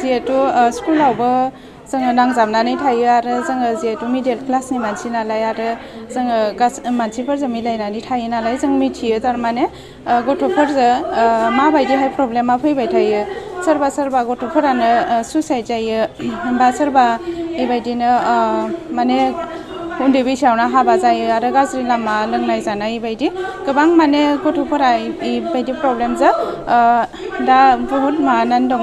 जिहेतु स्कुलावबो जोङो नांजाबनानै थायो आरो जोङो जिहेतु मिडल क्लासनि मानसि नालाय आरो जोङो मानसिफोरजों मिलायनानै थायो नालाय जों मिथियो थारमाने गथ'फोरजों माबायदिहाय प्रब्लेमा फैबाय थायो सोरबा गथ'फोरानो सुसाइड जायो बा सोरबा बेबायदिनो माने उन्दै बैसोआवनो हाबा जायो आरो गाज्रि लामा लोंनाय जानाय बायदि गोबां माने गथ'फोरा बेबायदि प्रब्लेमजों दा बुहुत माबानानै दङ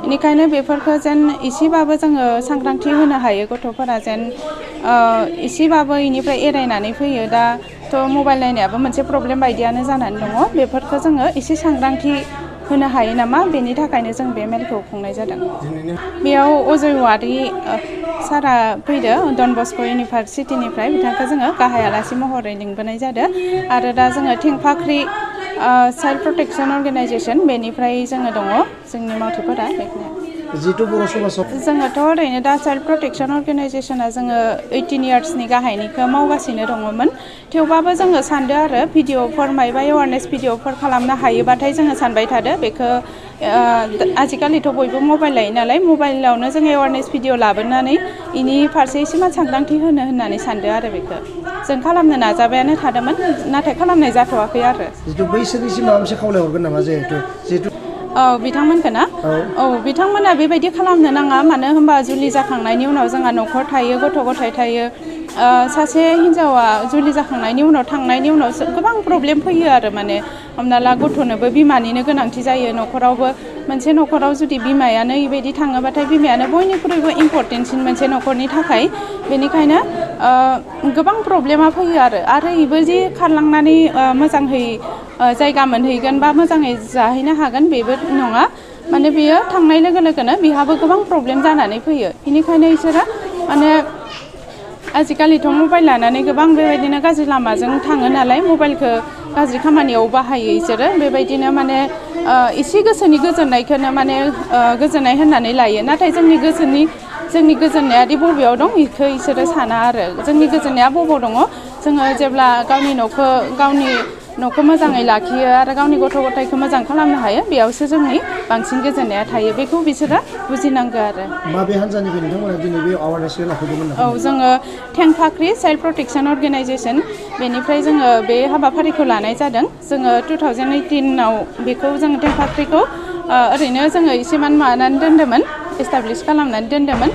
बेनिखायनो बेफोरखौ जेन एसेबाबो जोङो सांग्रांथि होनो हायो गथ'फोरा जेन एसेबाबो बेनिफ्राय एरायनानै फैयो दाथ' मबाइल नायनायाबो मोनसे प्रब्लेम बायदियानो जानानै दङ बेफोरखौ जोङो एसे सांग्रांथि होनो हायो नामा बेनि थाखायनो जों बे मेलखौ खुंनाय जादों बेयाव अजय औवारि सारा फैदो डन बस्क' इउनिभारसिटिनिफ्राय बिथांखौ जोङो गाहाय आलासि महरै लिंबोनाय जादों आरो दा जोङो थेंफाख्रि चाइल्ड प्रटेक्शन अर्गेनाइजेसन बेनिफ्राय जोङो दङ जोंनि मावथिफोरा जिहेतु बर' समाजाव जोङोथ' ओरैनो दा चाइल्ड प्रटेक्शन अर्गेनाइजेसना जोङो 18 इयार्सनि गाहायनिखौ मावगासिनो दङमोन थेवबाबो जोङो सानदों आरो भिडिअफोर मायबा एवारनेस भिडिअफोर खालामनो हायोबाथाय जोङो सानबाय थादो बेखौ आजिखालिथ' बयबो मबाइल लायो नालाय मबाइलावनो जों एवारनेस भिडिअ लाबोनानै बेनि फारसे एसेमान सांग्रांथि होननानै सानदों आरो बेखौ जों खालामनो नाजाबायानो थादोंमोन नाथाय खालामनाय जाथ'वाखै आरो जिहेतु बैसोरनिसिम माबा मोनसे खावलायहरगोन नामा जिहेतु औ बिथांमोनखौ ना औ बिथांमोना बेबायदि खालामनो नाङा मानो होनबा जुलि जाखांनायनि उनाव जोंहा न'खर थायो गथ' गथाय थायो सासे हिन्जावा जुलि जाखांनायनि उनाव थांनायनि उनाव गोबां प्रब्लेम फैयो आरो माने हमना ला गथ'नोबो बिमानिनो गोनांथि जायो न'खरावबो मोनसे न'खराव जुदि बिमायानो बेबायदि थाङोबाथाय बिमायानो बयनिख्रुइबो इम्परटेन्टसिन मोनसे न'खरनि थाखाय बेनिखायनो गोबां प्रब्लेमा फैयो आरो बेबो जे खारलांनानै मोजाङै जायगा मोनहैगोन बा मोजाङै जाहैनो हागोन बेबो नङा माने बेयो थांनाय लोगो लोगोनो बेहाबो गोबां प्रब्लेम जानानै फैयो बेनिखायनो बिसोरो माने आजिखालिथ' मबाइल लानानै गोबां बेबायदिनो गाज्रि लामाजों थाङो नालाय मबाइलखौ गाज्रि खामानियाव बाहायो बिसोरो बेबायदिनो माने एसे गोसोनि गोजोननायखौनो माने गोजोननाय होननानै लायो नाथाय जोंनि गोजोननायादि बबेयाव दं बेखौ बिसोरो साना आरो जोंनि गोजोननाया बबेयाव दङ जोङो जेब्ला गावनि न'खौ मोजाङै लाखियो आरो गावनि गथ' गथायखौ मोजां खालामनो हायो बेयावसो जोंनि बांसिन गोजोननाया थायो बेखौ बिसोरो बुजिनांगौ आरो माबे हान्जानिफ्राय नोंथांमोना दिनै बे एवारनेसखौ लाफैदोंमोन औ जोङो थेंफाख्रि चाइल्ड प्रटेक्शन अर्गेनाइजेसन बेनिफ्राय जोङो बे हाबाफारिखौ लानाय जादों जोङो 2018आव बेखौ जोङो थेंफाख्रिखौ ओरैनो जोङो एसेमान माबानानै दोन्दोंमोन एस्टाब्लिस खालामनानै दोन्दोंमोन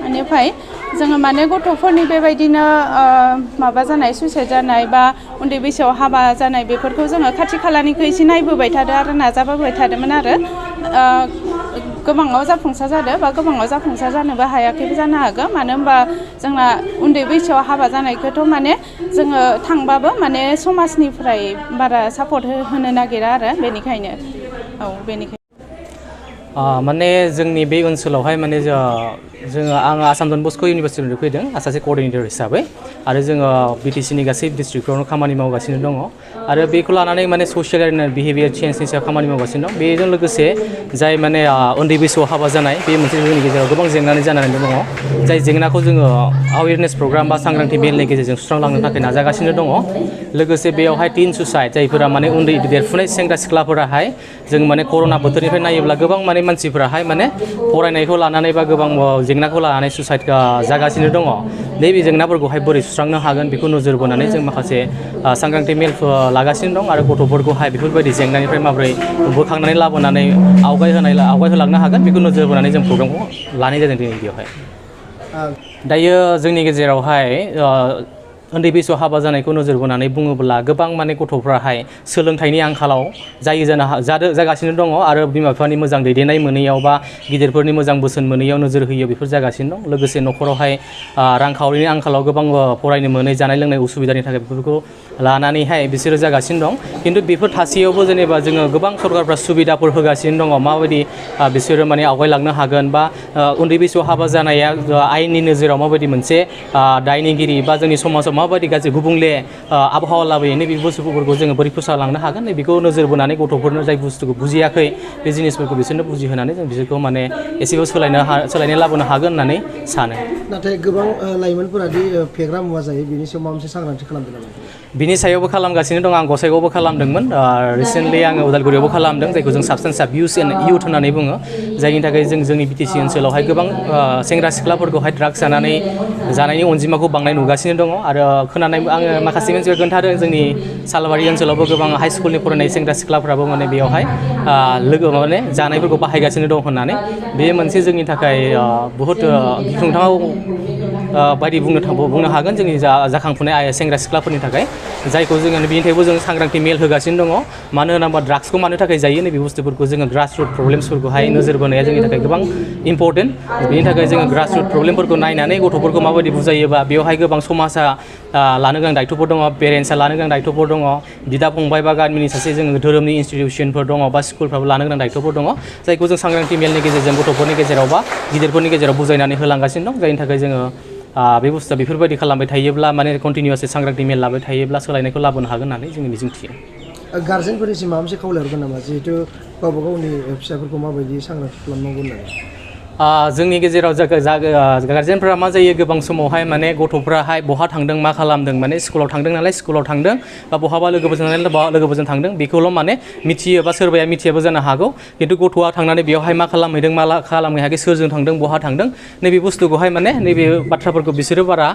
बेनिफ्राय जोङो माने गथ'फोरनि बेबायदिनो माबा जानाय सुइसाइड जानाय बा उन्दै बैसोआव हाबा जानाय बेफोरखौ जोङो खाथि खालानिखौ एसे नायबोबाय थादों आरो नाजाबोबाय थादोंमोन आरो गोबाङाव जाफुंसार जादों बा गोबाङाव जाफुंसार जानोबो हायाखैबो जानो हागौ मानो होनबा जोंना उन्दै बैसोआव हाबा जानायखौथ' माने जोङो थांबाबो माने समाजनिफ्राय बारा सापर्ट होनो नागिरा आरो बेनिखायनो माने जोंनि बे ओनसोलावहाय माने आङो आसाम डन बस्क' इउनिभारसिटिनिफ्राय फैदों सासे कअर्डिनेटर हिसाबै आरो जोङो बिटिसिनि गासै डिस्ट्रिक्टफ्रावनो खामानि मावगासिनो दङ आरो बेखौ लानानै माने ससियेल एन्ड बिहेभियार चेन्जनि सायाव खामानि मावगासिनो दं बेजों लोगोसे जाय माने उन्दै बैसोआव हाबा जानाय बे मोनसे जोंनि गेजेराव गोबां जेंनानि जानानै दङ जाय जेंनाखौ जोङो एवेयारनेस प्रग्राम बा सांग्रांथि मेलनि गेजेरजों सुस्रांलांनो थाखाय नाजागासिनो दङ लोगोसे बेयावहाय टिन सुसाइड जायफोरा माने उन्दै देरफुनाय सेंग्रा सिख्लाफोराहाय जों माने कर'ना बोथोरनिफ्राय नायोब्ला गोबां माने मानसिफोराहाय माने फरायनायखौ लानानै बा गोबां जेंनाखौ लानानै सुसाइड जागासिनो दङ नैबे जेंनाफोरखौहाय बोरै सुस्रांनो हागोन बेखौ नोजोर बोनानै जों माखासे सांग्रांथि मेल लागासिनो दं आरो गथ'फोरखौहाय बेफोरबायदि जेंनानिफ्राय माबोरै बोखांनानै लाबोनानै आवगायहोलांनो हागोन बेखौ नोजोर बोनानै जों प्रग्रामखौ लानाय जादों दिनै बेयावहाय दायो जोंनि गेजेरावहाय उन्दै बैसोआव हाबा जानायखौ नोजोर बोनानै बुङोब्ला गोबां माने गथ'फ्राहाय सोलोंथाइनि आंखालाव जागासिनो दङ आरो बिमा बिफानि मोजां दैदेननाय मोनैयाव बा गिदिरफोरनि मोजां बोसोन मोनैयाव नोजोर होयो बेफोर जागासिनो दं लोगोसे न'खरावहाय रांखावरिनि आंखालाव गोबां फरायनो मोनै जानाय लोंनाय उसुबिदानि थाखाय बेफोरखौ लानानैहाय बिसोरो जागासिनो दं खिन्थु बेफोर थासेयावबो जेनेबा जोङो गोबां सरकारफ्रा सुबिदाफोर होगासिनो दङ माबायदि बिसोरो माने आवगायलांनो हागोन बा उन्दै बैसोआव हाबा जानाया आयेननि नोजोराव माबायदि मोनसे दायनिगिरि बा जोंनि समाजाव माबायदि गाज्रि गुबुंले आबहावा लाबोयो नैबे बुस्थुफोरखौ जोङो बोरै फोसाबलांनो हागोन नैबेखौ नोजोर बोनानै गथ'फोरनो जाय बुस्थुखौ बुजियाखै बे जिनिसफोरखौ बिसोरनो बुजिहोनानै जों बिसोरखौ माने एसेबाबो सोलायनाय लाबोनो हागोन होननानै सानो नाथाय गोबां लाइमोनफोरा दि फेग्रा मुवा जायो बेनि सायाव माबा मोनसे सांग्रांथि खालामदों नामा बिनि सायावबो खालामगासिनो दं आं गसाइगावबो खालामदोंमोन रिसेन्टलि आङो उदालगुरियावबो खालामदों जायखौ जों साबस्टेन्स एब्युज एन्ड इउथ होननानै बुङो जायनि थाखाय जों जोंनि बिटिसि ओनसोलावहाय गोबां सेंग्रा सिख्लाफोरखौहाय ड्राग्स जानायनि अनजिमाखौ बांनाय नुगासिनो दङ आरो खोनानाय आङो माखासे मानसिफोरा खोन्थादों जोंनि सालबारि ओनसोलावबो गोबां हाइ स्कुलनि फरायनाय सेंग्रा सिख्लाफ्राबो माने बेयावहाय माने जानायफोरखौ बाहायगासिनो दं होननानै बे मोनसे जोंनि थाखाय बहुद गिख्रंथाव बायदि बुंनो हागोन जोंनि जाखांफुनाय सेंग्रा सिख्लाफोरनि थाखाय जायखौ जोङो बेनि थाखायबो जों सांग्रांथि मेल होगासिनो दङ मानो होनोबा ड्राग्सखौ मानो थाखाय जायो नैबे बुस्थुफोरखौ जोङो ग्रास रुट प्रब्लेम्सफोरखौहाय नोजोर बोनाया जोंनि थाखाय गोबां इम्परटेन्ट बेनि थाखाय जोङो ग्रास रुट प्रब्लेमफोरखौ नायनानै गथ'फोरखौ माबायदि बुजायोबा बेवहाय गोबां समाजा लानो गोनां दायथ'फोर दङ पेरेन्टसा लानो गोनां दायथ'फोर दङ बिदा फंबाय बा गामिनि सासे जोङो धोरोमनि इनस्टिटिउसनफोर दङ बा स्कुलफ्राबो लानो गोनां दायथ'फोर दङ जायखौ जों सांग्रांथि मेलनि गेजेरजों गथ'फोरनि गेजेराव बा गिदिरफोरनि गेजेराव बुजायनानै होलांगासिनो दं जायनि थाखाय जोङो बे बुस्थुआ बेफोरबायदि खालामबाय थायोब्ला माने कन्टिनिउसै सांग्रांथि मेल लाबाय थायोब्ला सोलायनायखौ लाबोनो हागोन होननानै जोङो मिजिंथियो गार्जेनफोरनिसिम माबा मोनसे खावलायहरगोन नामा जिहेथु गावबा गावनि फिसाफोरखौ माबायदि सांग्रांथि खालामनांगौ होननानै जोंनि गेजेराव गार्जेनफोरा मा जायो गोबां समावहाय माने गथ'फ्राहाय बहा थांदों मा खालामदों माने स्कुलाव थांदों नालाय स्कुलाव थांदों बा बहाबा लोगोफोरजों नालाय लोगोफोरजों थांदों बेखौल' माने मिथियो बा सोरबाया मिथियाबो जानो हागौ खिन्थु गथ'आ थांनानै बेवहाय मा खालामहैदों मा खालामनो हायाखै सोरजों थांदों बहा थांदों नैबे बुस्थुखौहाय माने नैबे बाथ्राफोरखौ बिसोरो बारा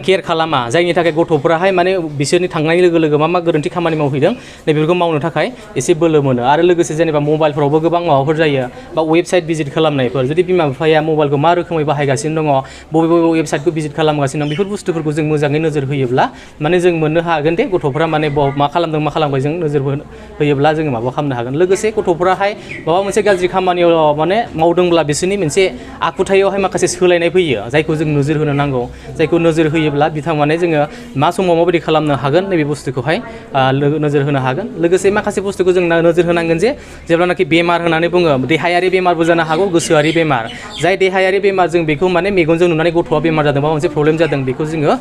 केयार खालामा जायनि थाखाय गथ'फ्राहाय माने बिसोरनि थांनाय लोगो लोगो मा गोरोन्थि खामानि मावहैदों नैबेफोरखौ मावनो थाखाय एसे बोलो मोनो आरो लोगोसे जेनेबा मबाइलफोरावबो गोबां माबाफोर जायो बा वेबसाइट भिजिट खालामनायफोर जुदि बिमा बिफाया मबाइलखौ मा रोखोमै बाहायगासिनो दङ बबे वेबसाइटखौ भिजिट खालामगासिनो दं बेफोर बुस्थुफोरखौ जों मोजाङै नोजोर होयोब्ला माने जों मोननो हागोन दे गथ'फ्रा माने मा खालामदों मा खालामबाय जों नोजोर होयोब्ला जोङो माबा खालामनो हागोन लोगोसे गथ'फ्राहाय माबा मोनसे गाज्रि खामानियाव माने मावदोंब्ला बिसोरनि मोनसे आखुथायावहाय माखासे सोलायनाय फैयो जायखौ जों नोजोर होनो नांगौ जायखौ नोजोर होयोब्ला बिथांमोना जोङो मा समाव माबायदि खालामनो हागोन नैबे बुस्थुखौहाय नोजोर होनो हागोन लोगोसे माखासे बुस्थुखौ जों नोजोर होनांगोन जे जेब्लानाखि बेमार होननानै बुङो देहायारि बेमारबो जानो हागौ गोसोआरि बेमार जाय देहायारि बेमार जों बेखौ माने मेगनजों नुनानै गथ'आ बेमार जादों बा मोनसे प्रब्लेम जादों बेखौ जोङो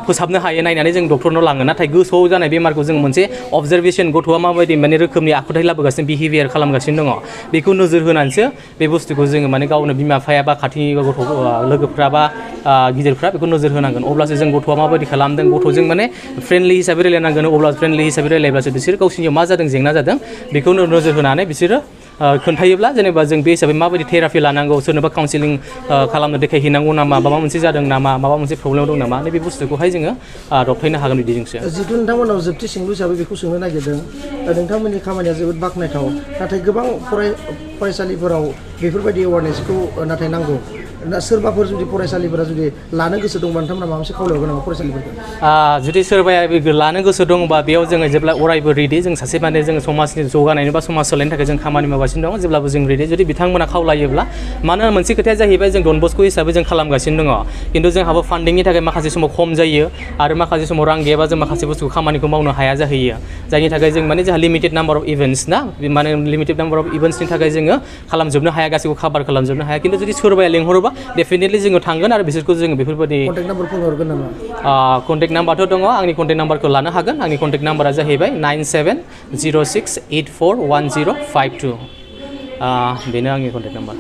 फोसाबनो हायो नायनानै जों डक्टरनाव लाङो नाथाय गोसोआव जानाय बेमारखौ जों मोनसे अबजारभेसन गथ'आ माबायदि माने रोखोमनि आखुथाय लाबोगासिनो बिहेभियार खालामगासिनो दङ बेखौ नोजोर होनानैसो बे बुस्थुखौ जोङो माने गावनो बिमा बिफाया बा खाथिनि गथ' लोगोफ्रा बा गिदिरफ्रा बेखौ नोजोर होनांगोन अब्लासो जों गथ'आ माबायदि खालामदों गथ'जों माने फ्रेन्डलि हिसाबै रायलायनांगोन अब्ला फ्रेन्डलि हिसाबै रायलायब्लासो बिसोर गावसोरनियाव मा जादों जेंना जादों बेखौ नोजोर होनानै बिसोरो खोन्थायोब्ला जेनेबा जों बे हिसाबै माबायदि थेरापि लानांगौ सोरनोबा काउन्सिलिं खालामनो देखायहैनांगौ नामा माबा मोनसे जादों नामा माबा मोनसे प्रब्लेम दं नामा नैबे बुस्थुखौहाय जोङो दबथायनो हागोन बिदिजोंसो जिहेतु नोंथांमोनाव जोबथि सोंलु हिसाबै बेखौ सोंनो नागिरदों नोंथांमोननि खामानिया जोबोद बाख्नायथाव नाथाय गोबां फरायसालिफोराव बेफोरबायदि एवारनेसखौ नाथाय नांगौ सोरबाफोर जुदि फरायसालिफोरा जुदि लानो गोसो दंबा नोंथांमोना माबा मोनसे खावलायहरगोन नामा फरायसालिफोरखौ जुदि सोरबाया लानो गोसो दंबा बेयाव जोङो जेब्ला अरायबो रेडि जों सासे माने जोङो समाजनि जौगानायनि बा समाज सोलायनो थाखाय जों खामानि मावगासिनो दङ जेब्लाबो जों रेडि जुदि बिथांमोना खावलायोब्ला मानोना मोनसे खोथाया जाहैबाय जों डन बस्क' हिसाबै जों खालामगासिनो दङ खिन्थु जोंहाबो फान्डिंनि थाखाय माखासे समाव खम जायो आरो माखासे समाव रां गैयाबा जों माखासे बुस्थुखौ खामानिखौ मावनो हाया जाहैयो जायनि थाखाय जों माने जोंहा लिमिटेड नाम्बार अफ इभेन्ट्स ना माने लिमिटेड नाम्बार अफ इभेन्ट्सनि थाखाय जोङो खालामजोबनो हाया गासैखौ काभार खालामजोबनो हाया खिन्थु जुदि सोरबाया लेंहरोबा डेफिनेटलि जोङो थांगोन आरो बिसोरखौ जोङो बेफोरबायदि कन्टेक्ट नाम्बारफोर हरगोन नामा कन्टेक्ट नाम्बारथ' दङ आंनि कन्टेक्ट नाम्बारखौ लानो हागोन आंनि कन्टेक्ट नाम्बारा जाहैबाय 9706841052 बेनो आंनि कन्टेक्ट नाम्बार